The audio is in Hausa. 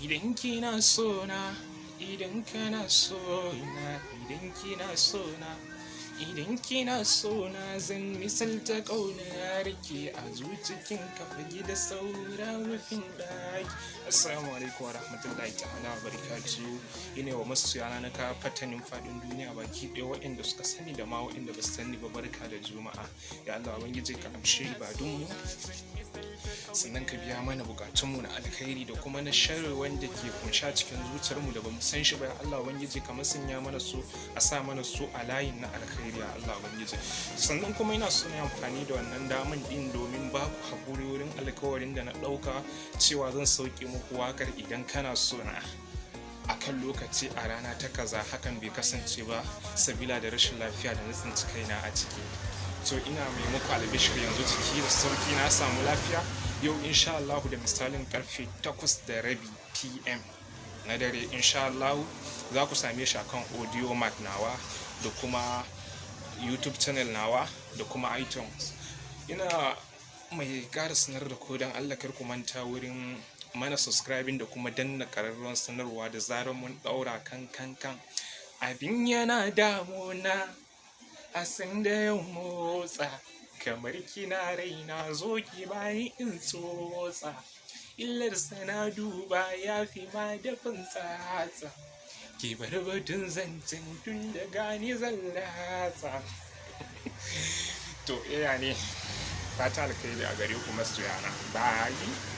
Idan kina so na, idan kana so na, idan kina so na, idan kina so na, zan misalta ƙaunar ki a zucikin kafa gida saura rufin ɗaki. Assalamu alaikum wa rahmatullahi ta'ala wa barakatuhu. Ina wa masoyana na kafatanin faɗin duniya baki ɗaya, waɗanda suka sani da ma waɗanda ba su sani ba, barka da Juma'a. Ya Allah Ubangiji, ka amshi ibadunmu, sannan ka biya mana bukatunmu na alkhairi da kuma na sharri wanda ke kunsha cikin zuciyarmu da bamu san shi ba. Ya Allah Ubangiji, ka musanya mana su, a sa mana su a layin na alkhairi, ya Allah Ubangiji. Sannan kuma ina so na amfani da wannan daman din domin ba ku haƙuri wurin alkawarin da na ɗauka cewa zan sauke muku wakar "Idan Kana So Na" a kan lokaci a rana ta kaza. Hakan bai kasance ba sabila da rashin lafiya da na tsinci kaina a ciki. To, ina mai muku albishir, yanzu ciki da sauki, na samu lafiya. Yau insha Allah da misalin karfe 8:30 PM na dare, insha Allah za ku same shi akan Audiomack nawa da kuma YouTube channel nawa da kuma iTunes. Ina mai ƙara sanar da ku, don Allah kar ku manta wurin mana subscribing da kuma danna ƙararrawar sanarwa da zarar mun ɗaura. Kan kan kan abin yana damuna a sanda yau motsa kamar kina raina, zo ki bani in tsotsa, illar sana duba ya fi ma dafin tsatsa, ki bar batun zancen tun da gani zan latsa. To, iya ne fata alkhairi a gare ku masoyana. Bye.